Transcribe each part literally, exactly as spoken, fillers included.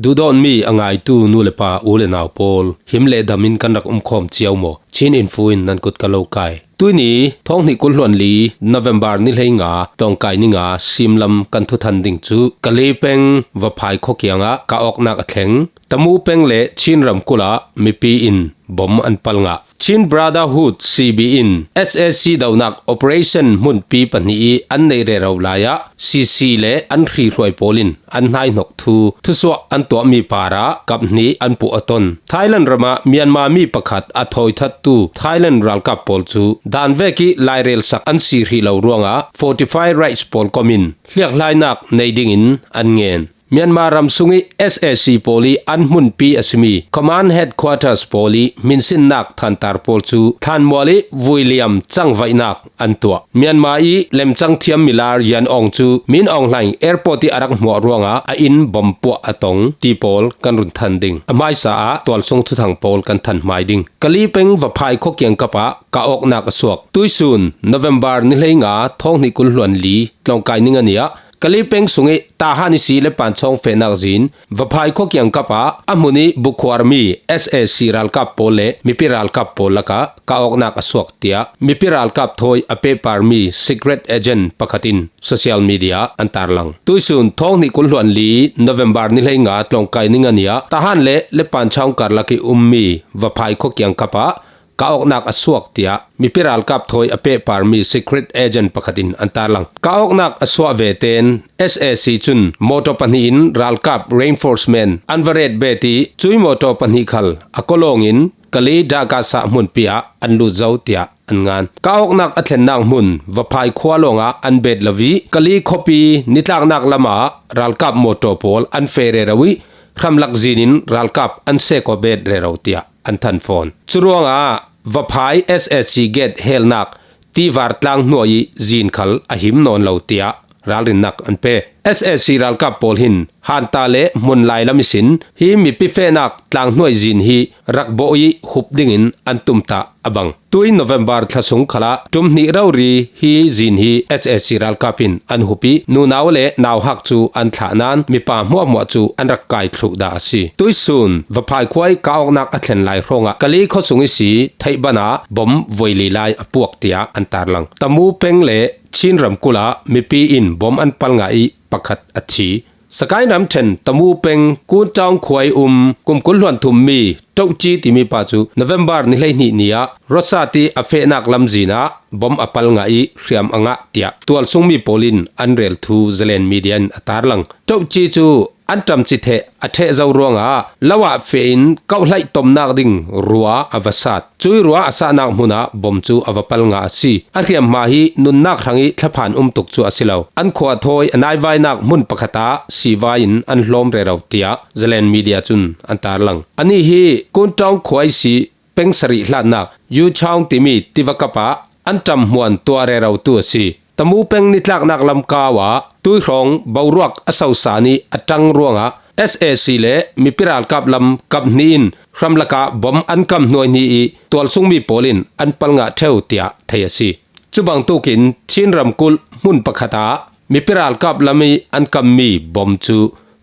Duhdawtmi a ngaitu nu le pa, u le nau pawl, him le damin kan rak umkhawm cio maw? Chin Info in nan kut ka lo kai. Tuini thawng hnih kul hluan li November ni hleinga tlawngkai ninga simlam kan thuthan ding cu Kali peng Vaphai khua kiangah kah awknak a thleng. Tamu peng le Chin ramkulh ah mipi in bom an pal ngah. Chin Brotherhood C B in S A C dohnak operation hmunpi pahnih i an neih rero lai ah C C le an hrihruai pawl in an hnaihnok thu thusuah an tuahmi parah kap hnih an puh a ton. Thailand ramah Myanmar mi pakhat a thawithattu Thailand ralkap pawl cu dan vek i lairelsak an si hrih lo ruangah Fortify Rights pawl kom in hliakhlainak nei dingin an ngen. Myanmar ram sung i S A C pawl i an hmunpi a simi Command Headquarters pawl i hminsinnak thantar pawl cu thlanmual i vuiliam cangvaihnak an tuah. Myanmar i lemcang thiam milar Yan Aung cu Min Aung Hlaing airport i a rak hmuah ruangah a inn bom puah a tong ti pawl kan run than ding. A hmaisa ah tualsung thuthang pawl kan than hmai ding. Kali peng Vaphai khua kiangkap ah kah awknak a suak. Tuisun November ni hleinga thawng hnih kul hluan li tlawngkai ning a ni ah Kali peng sung i Tahan i si le Panchawng fehnak zin Vaphai khua kiangkap ah a hmun i bukhuarmi S A C ralkap pawl le mipi ralkap pawl lakah kah awknak a suak, tiah mipi ralkap thawi a pehparmi secret agent pakhat in social media an tarlang. Tuisun thawng hnih kul hluan li November ni hleinga tlawngkai ning a ni ah Tahan le le Panchawng karlak i ummi Vaphai khua kiangkap ah kah awknak a suak, tiah mipi ralkap thawi a pehparmi secret agent pakhat in an tarlang. Kah awknak a suah veten S A C cun motor pahnih in ralkap reinforcement an va ret bet i cui motor pahnih khal a kolawng in Kali Dakasa hmunpi ah an lut zo, tiah an ngan. Kah awknak a thlennak hmun Vaphai khua lawngah an bet lo i Kali khuapi nitlaknak lamah ralkap motor pawl an feh rero i hramlak zin in ralkap an sek aw bet rero, tiah an than fawn. Curuangah Vaphai S A C gate helnak Tivar tlang hnuai i zin khal a him nawn lo, tiah ralrinnak an pe. S A C ralkap pawl hin hanta le hmun lailam ihsin hi mipi fehnak tlang hnuai zin hi rak bawh i hup dingin an tumtah a bang. Tui November thla sung khalah ṭum hnih rori hi zin hi S A C ralkap in an hup i nunau le nauhak cu an thlah nain mipa hmuahhmuah cu an rak kai thluh dah a si. Tuisun Vaphai khua i kah awknak a thlen lai hrawngah Kali khuasung i si theih banah bom voi li lai a puak, tiah an tarlang. Tamu peng le Chin ramkulh ah mipi in bom an pal ngah i pakhat a thi. Sagaing ramṭhen Tamu peng Kuntaung khua i um kum kul hluan thummi Ṭohci timi pa cu November ni hleihnih ni ah Rosati a fehnak lamzin ah bom a pal ngah i hriam a ngah, tiah tualsungmi pawl in an rel thu Zalen Media in a tarlang. Ṭohci cu an ṭamci theh a ṭheh zo ruangah lo ah feh in kauhlaih tomnak ding rua a va sat. Cui rua a sahnak hmun ah bom cu a va pal ngah a si. A hriamhma hi nunnak hrang i thlaphan um tuk cu a si lo. An khua thawi a naivainak hmun pakhat ah sivai in an hlawm rero, tiah Zalen Media cun an tarlang. Anih hi Kuntaung khua i si peng sarih hlatnak Yuchaung timi tiva kap ah an ṭamhmuan tuah rerotu a si. Tamu peng nitlaknak lam kau ah tuihrawng boruak a sosan i a ṭang ruangah S A C le mipi ralkap lam kap hnih in hramlak ah bom an kam hnuai hnih i tualsungmi pawl in an pal ngah ṭheu, tiah thei a si. Cu bangtuk in Chin ramkulh hmun pakhat ah mipi ralkap lam i an kammi bom cu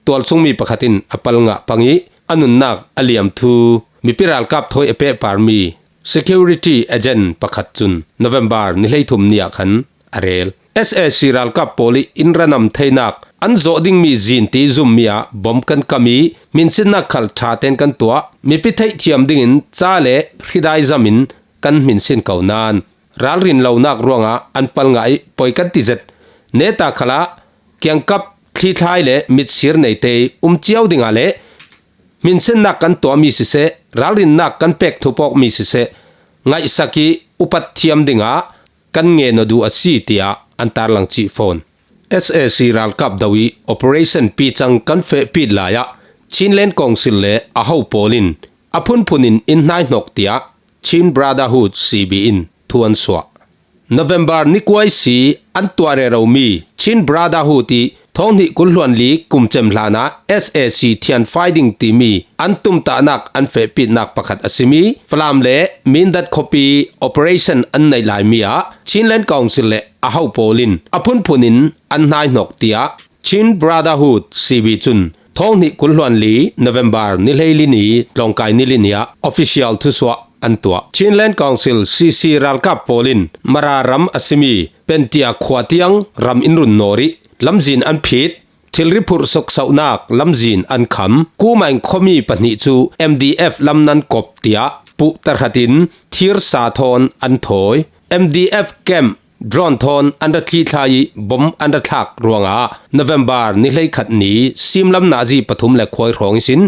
tualsungmi pakhat in a pal ngah pang i a nunnak a liam thu mipi ralkap thawi a pehparmi security agent pakhat cun November ni hleithum ni ah khan a rel. S A C ralkap pawl i in ranam theinak an zawh dingmi zin ti zummi ah bom kan kam i hminsinnak khal ṭha tein kan tuah. Mipi theihthiam dingin ca le hridai zam in kan hminsin ko nain ralrin lonak ruangah an pal ngah i poi kan ti zet. Neta khalah kiangkap thlithlai le mitsir neite um cio dingah le hminsinnak kan tuahmi siseh, ralrinnak kan pek thupawkmi siseh, ngaihsak i upat thiam dingah kan ngen aw duh a si, tiah an tarlang cih fawn. S A C ralkap do i operation picang kan fehpit lai ah Chinland Council le a ho pawl in a phunphun in in hnaihnok, tiah Chin Brotherhood C B in thu an suah. November ni kua i si an tuah reromi Chin Brotherhood i thawng hnih kul hluan li kum cem hlanah S A C thianfai ding timi an tumtahnak an fehpitnak pakhat a simi Falam le Mindat khuapi operation an neih laimi ah Chinland Council le a ho pawl in a phunphun in an hnaihnok, tiah Chin Brotherhood C B cun Thawng hnih kul hluan li November ni hleili ni tlawngkai ni li ni ah official thusuah an tuah. Chinland Council C C ralkap pawl in Mara ram a simi Pentia khua tiang ram in run nawr ih lamzin an phit, thilri phurh suksauhnak lamzin an kham. Kumaing khuami pahnih cu M D F lam nan kop tiah puh tarhat in thirsa thawn an thawi. M D F camp drone thawn an ra thlithlai ih bom an ra thlak ruangah November ni hleikhat ni simlam nazi pathum le khuai hrawng ihsin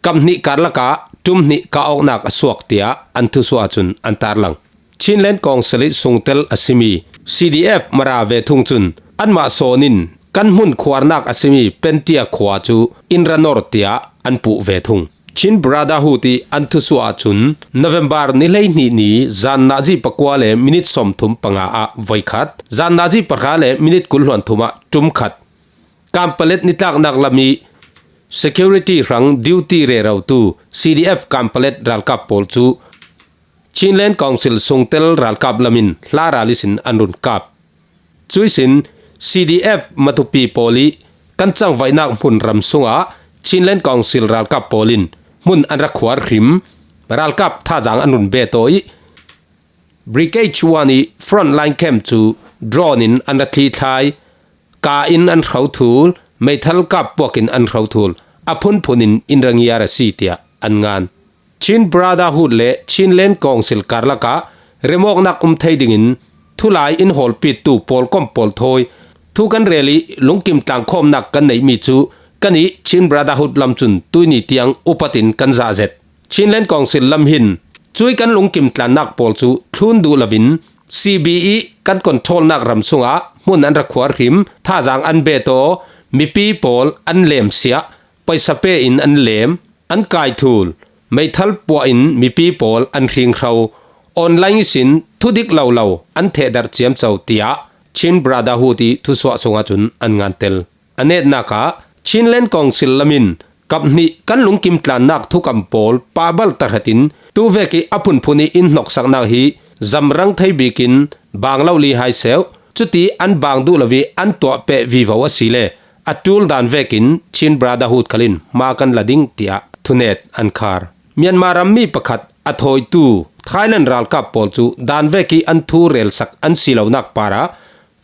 kap hnih karlakah ṭum hnih kah awknak a suak tiah an thusuah ahcun an tarlang. Chinland Council ih sungtel a simi C D F Mara ve thung cun anmah sawn in kan hmun khuarnak a simi Pentia khua cu in ra nor tiah an puh ve thung. Chin Brotherhood ih an thusuah ahcun November ni hleihnih ni zan nazi pakua le minit sawmthum panga ah voikhat, zan nazi pahra le minit kul hluan thum ah ṭum khat, Kanpalet nitlaknak lam ih security hrang duty rerotu C D F Kanpalet ralkap pawl cu Chinland Council sungtel ralkap lam in hla ral ihsin an run kap. Cuihsin C D F Matupi pawl ih kan cangvaihnak hmun ram sungah Chinland Council ralkap pawl in hmun an ra khuar hrim, ralkap thazaang an run bet aw ih Brigade one ih frontline camp cu drone in an ra thlithlai, ka in an hrothul, meithal kap puak in an hrothul, a phunphun in in ra ngiar a si tiah an ngan. Chin Brotherhood le Chinland Council karlakah remawknak um thei dingin thulai in hawlpitu pawlkom pawl thawi thu kan rel ih lungkim tlangkhawmnak kan neihmi cu kan ih Chin Brotherhood lam cun tuihni tiang upat in kan zahzet. Chinland Council lam hin cui kan lungkim tlannak pawl cu thlun duh loin C B ih kan controlnak ram sungah hmun an ra khuar hrim, thazaang an bet aw, mipi pawl an lemsiah, paisa pe in an lem, an kaithul, meithal puah in mipi pawl an hringhro, online ihsin thudik lo lo an thehdarh ciamco tiah Chin Brotherhood ih thusuah sungah cun an ngan tel. A netnak ah Chinland Council lam in kap hnih kan lungkim tlannak thukam pawl pahbalh tarhat in tuvek ih a phunphun ih in hnoksaknak hi zamrang thei bik in bang lo li hai seuh, cuti an bang duh lo ih an tuah peh vivo a si le a ṭul dan vekin Chin Brotherhood khal in hma kan la ding tiah thunet an khar. Myanmar rammi pakhat a thawitu Thailand ralkap pawl cu dan vek ih an thu relsak an si lonak parah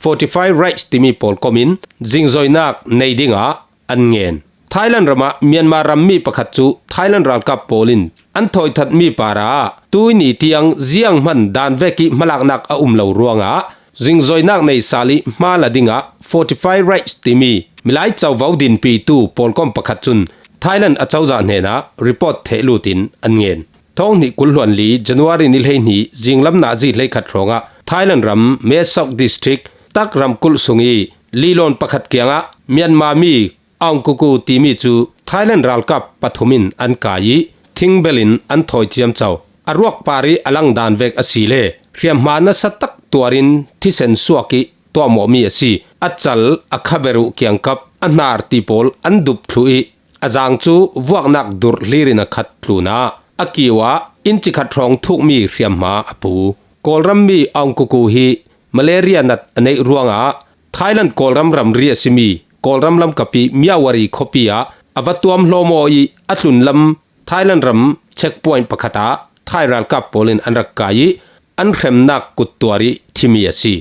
forty five rights timi pawlkom in zingzoinak nei dingah an ngen. Thailand ramah Myanmar rammi pakhat cu Thailand ralkap pawl in an thawithatmi parah tuihni tiang zianghman dan vek ih hmalaknak a um lo ruangah zingzoinak nei sal ih hma la dingah forty five rights timi milai covo dinpitu pawlkom pakhat cun Thailand acozah hnenah report theh lut in an ngen. Thawng hnih kul hluan li January ni hleihnih zinglam nazi hleikhat hrawngah Thailand ram Mae Sot District tak ramkulh sung ih lilawn pakhat kiangah Myanmar mi Aung Kuku timi cu Thailand ralkap pathum in an kai ih thingbel in an thawi ciamco. A ruak par ih a lang dan vek a si le hriamhma nasa tak tuar in thisen suak ih tuahmawhmi a si. A cal, a khaber uh kiangkap, a hnar ti pawl an dup thluh ih a zaang cu vuaknak durh hlir in a khat tlunah a kiu ah inci khat hrawng thukmi hriamhma a pu. Kawlram mi Aung Kuku hi malaria nat a neih ruangah Thailand Kawlram ramri a simi Kawlram lamkap ih Myawaddy khuapi ah a va tuam hlawm aw ih a tlunlam Thailand ram checkpoint pakhat ah Thai ralkap pawl in an rak kai ih an hremnak kut tuar ih thimi a si.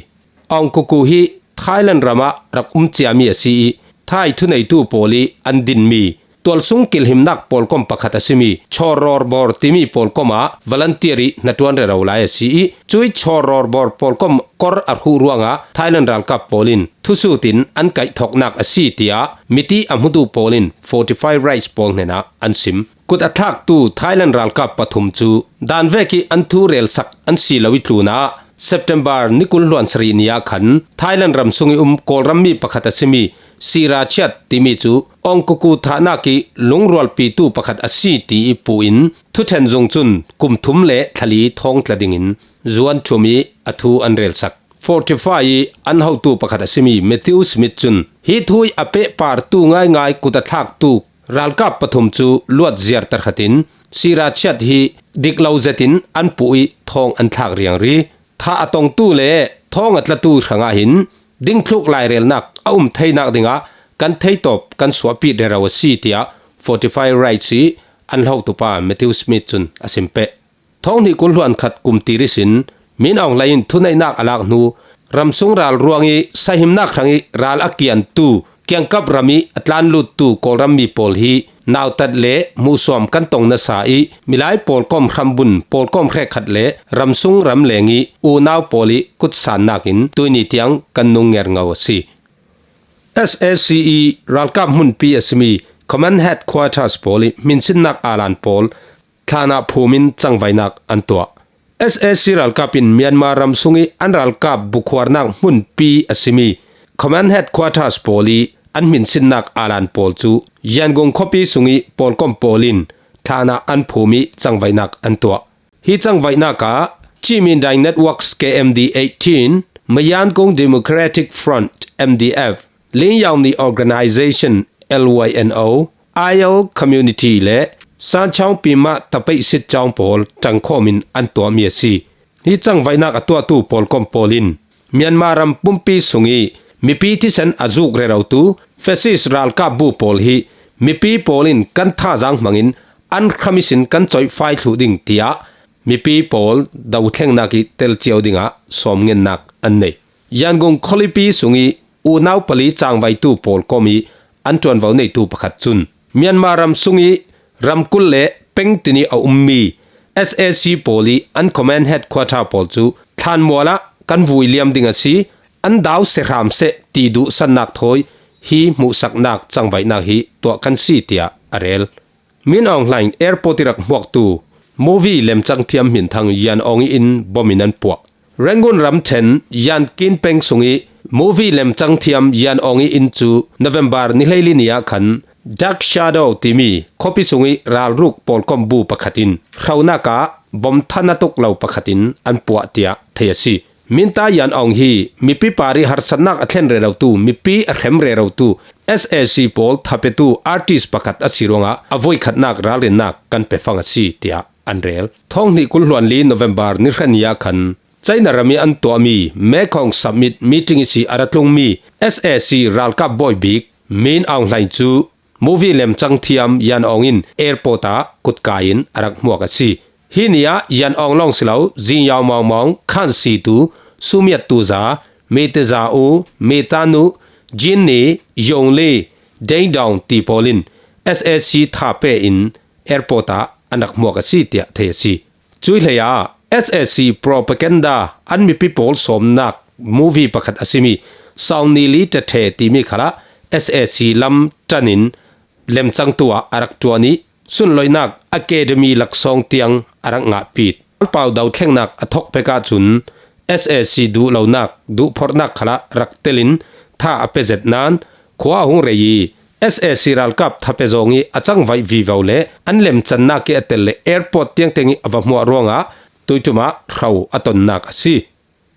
Aung Kuku hi Thailand ram ah rak um ciami a si ih Thai thuneitu pawl ih an dinmi tualsung kilhimnak pawlkom pakhat a simi Chawrawrbawr timi pawlkom ah volunteer ih hnaṭuan rero lai a si ih cui Chawrawrbawr pawlkom kor a hruh ruangah Thailand ralkap pawl in thusut in an kaihthawknak a si tiah miti a hmutu pawl in forty five rights pawl hnenah an sim. Kut a thlaktu Thailand ralkap pathum cu dan vek ih an thu relsak an si lo ih tlunah September ni kul hluan sarih ni ah khan Thailand ram sung ih um Kawlram mi pakhat a simi Sira Chiat timi cu Aung Kuku thahnak ih lungrualpitu pakhat a si ti ih puh in thuṭhen zung cun kum thum le thla li thawng tla dingin zu an ṭhum ih a thu an relsak. Fortify ih an hotu pakhat a simi Matthew Smith cun hi thu ih a pehpartu ngaingai kut a thlaktu ralkap pathum cu luat ziar tarkhat in Sira Chiat hi dik lo zetin an puh ih thawng an thlak riangri. Thah a tongtu le thawng a tlatu hrangah hin dingthluk lairelnak a um theinak dingah kan theitawp kan suahpih rero a si, tiah Fortify Rights i an hotupa Matthew Smith cun a sim peh. Thawng hnih kul hluan khat kum tiris in Min Aung Hlaing in thuneihnak a lak hnu, ramsung ral ruang i sahimnak hrang i ral a kiantu, kiangkap ram i a tlanluttu Kawlram mi pawl hi nautat le hmuhsuam kan tong nasa i milai pawlkom hrambun pawlkom hrekkhat le ramsung ramleng i unau pawl i kutsannak in tuini tiang kan nung ngerngo a si. S A C i ralkap hmunpi a simi Command Headquarters pawl i hminsinnak aalan pawl thlanah phum in cangvaihnak an tuah. S A C ralkap in Myanmar ram sung i an ralkap bukhuarnak hmunpi a simi Command Headquarters pawl i an hminsinnak aalan pawl cu Yangon khuapi sung i pawlkom pawl in thlanah an phum i cangvaihnak an tuah. Hi cangvaihnak ah Chin Mindae Networks K M D eighteen, Mayan Kong Democratic Front M D F, Lin Yauni Organization L Y N O, I L Community le Sanchong Pima Tapeih Sit Chong pawl ṭangkhawm in an tuahmi a si. Hi cangvaihnak a tuahtu pawlkom pawl in Myanmar ram pumpi sung i mipi thisen a zuk rerotu fascist ralkap bu pawl hi mipi pawl in kan thazaang hmangin an hram ihsin kan coihfai thluh ding tiah mipi pawl dothlengnak i telcio dingah sawmngennak an nei. Yangon khualipi sung i unau pali cangvaitu pawlkom i an ṭuanvo neitu pakhat cun Myanmar ram sung i ramkulh le peng tin i a ummi S A C pawl i an command headquarter pawl cu thlanmual ah kan vui liam ding a si, an dau sehram seh ti duhsannak thawi hi hmuhsaknak cangvaihnak hi tuah kan si, tiah a rel. Min Aung Hlaing airport i rak hmuaktu movie lemcang thiam hminthang Yan Aung i inn bom in an puah. Rangoon ramṭhen Yan Kin peng sung i movie lemcang thiam Yan Aung i inn cu November ni hleili ni ah khan Dark Shadow timi khuapi sung i ralruk pawlkom bu pakhat in hronak ah bom than a tuk lo pakhat in an puah tiah thei a si. Minta Yan Aung hi mipi par i harsatnak a thlen rerotu, mipi a hrem rerotu S A C pawl thapetu artist pakhat a si ruangah a voikhatnak ralrinnak kan pefang a si, tiah an rel. Thawng hnih kul hluan li November ni hra ni ah khan China ram i an tuahmi Mekong Summit meeting i si a ra tlungmi S A C ralkap bawi bik Min Aung Hlaing cu movie lemcang thiam Yan Aung in airport ah kutkai in a rak hmuak a si. Hi ni ah Yan Aung lawng si lo, Zin Yau Maung Maung, Khan Situ, Sumiat Tuza, Mete Za U, Meta Nu, Jin Ni, Yong Li, Deng Dong ti pawl in S A C tha pe in airport ah an rak hmuak a si, tiah thei a si. Cui hlei ah S A C propaganda an mipi pawl sawmnak movie pakhat a simi Saung Ni Li Ṭa Ṭhe timi khalah S A C lam ṭan in lemcangtu ah a rak ṭuan i sunloihnak Academy laksawng tiang a rak ngahpi. Pau dothlengnak a thawk pek ahcun S A C duhlonak, duhphorhnak khalah rak tel in tha a pe zet nain khua a hung rei i S A C ralkap tha pe zawng i a cangvaih vivo le an lemcannak i a tel le airport tiangteng i a va hmuah ruangah tuiṭum ah hro a tonnak a si.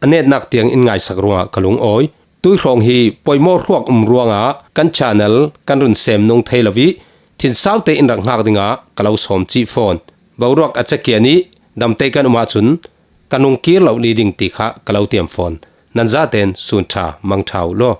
A netnak tiang in ngaisak ruangah ka lungawi. Tuihrawng hi poimawh hruak um ruangah kan channel kan run sem nung thei lo i thinsaute in rak hngak dingah ka lo sawm cih fawn. Boruak a cakian i damte kan um ahcun kan hung kir lo li ding ti kha ka lo tiam fawn. Nan zaten sun ṭha, mang ṭha uh law.